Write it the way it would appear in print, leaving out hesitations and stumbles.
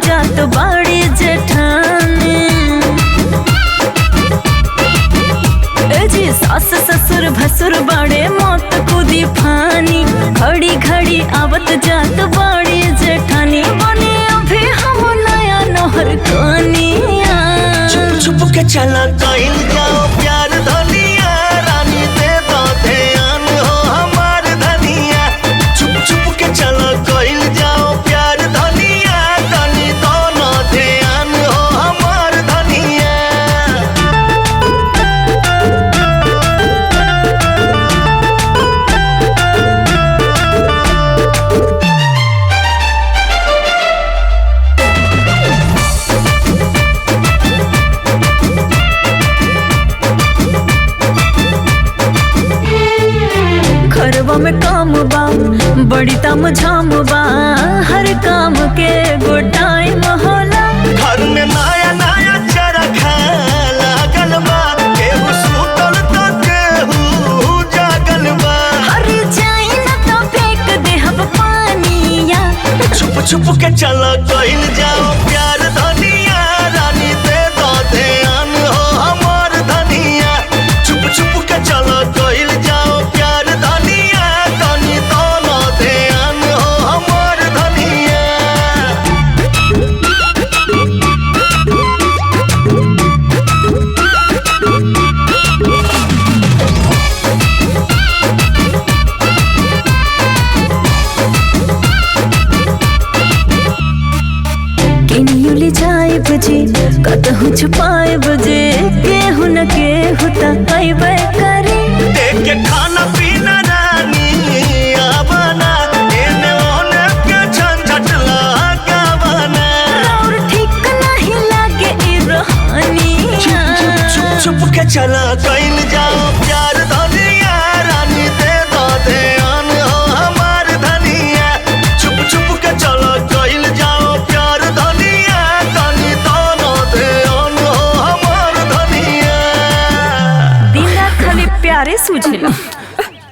जात बाड़ी जेठानी। ए जी सास ससुर भसुर बाड़े मौत कुदी फानी, घड़ी घड़ी आवत जात बाड़ी जेठानी। बने अभी हम नया नोहर कनिया। छुप छुप के चला कइल जाओ प्यार धनिया, रानी दे दो ध्यान हो हमार धनिया। छुप छुप के चला कइल जाओ प्यार धनिया, रानी दोनों ध्यान हो हमार धनिया। घरवा में काम बा बड़ी ताम झाम बा, हर काम के एगो टाइम होला। घर में नया नया चरखा लागल बा, केहू सुतल त केहू जागल बा। हर जाई न तो फेंक देहब पानिया। छुप छुप के चला कइल जाओ प्यार धनिया, रानी दे दो ध्यान हो हमार धनिया। छुप छुप के चला कइल जाओ प्यार धनिया, रानी दोनों ध्यान हो हमार धनिया। केनियो ले जाए बजे कतहु छुपाए बजे, केहू न केहू त अइबे करे। देख के खाना पीना रानी आवाना, एने ओने के झंझट लगावाना। और ठीक नहीं लागे ई रोहानिया। छुप छुप के चला कइल जाओ प्यार धनिया, रानी दे दो ध्यान हो हमार धनिया। छुप छुप के चला कइल जाओ प्यार धनिया, रानी दोनों ध्यान हो हमार धनिया। दिन रात खाली प्यारे सूझेला।